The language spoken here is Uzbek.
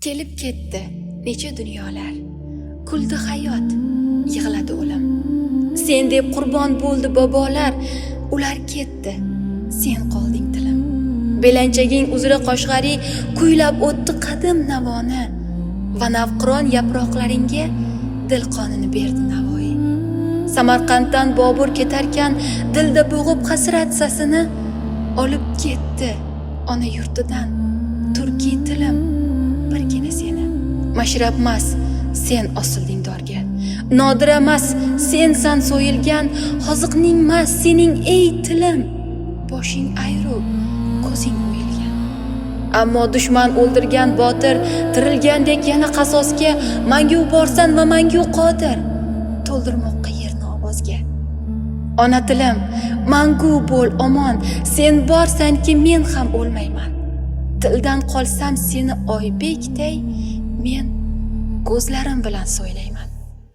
Kelib ketdi necha dunyolar. Kuldi hayot, yig'ladi o'lim. Sen deb qurbon bo'ldi bobolar, ular ketdi, sen qolding tilim. Belanchaging uzra Qoshg'ariy kuylab o'tdi qadim navoni va navqiron yaproqlaringga dil qonini berdi Navoiy. Samarqanddan Bobur ketarkan dilda bo'g'ib hasrat sasini olib ketdi ona yurtidan turkiy tilim birgina seni. Mashrabmas sen osilding dorga, nodiramas sensan so'yilgan, hoziqningmas sening ey tilim, boshing ayru ko'zing o'yilgan. Ammo dushman o'ldirgan botir tirilgandek yana qasosga mangu borsan va mangu qodir to'ldirmoqqa yerni ovozga. Ona tilim, mangu bo'l omon, sen borsanki men ham o'lmayman. Tildan qolsam seni oybekday men ko'zlarim bilan so'ylayman.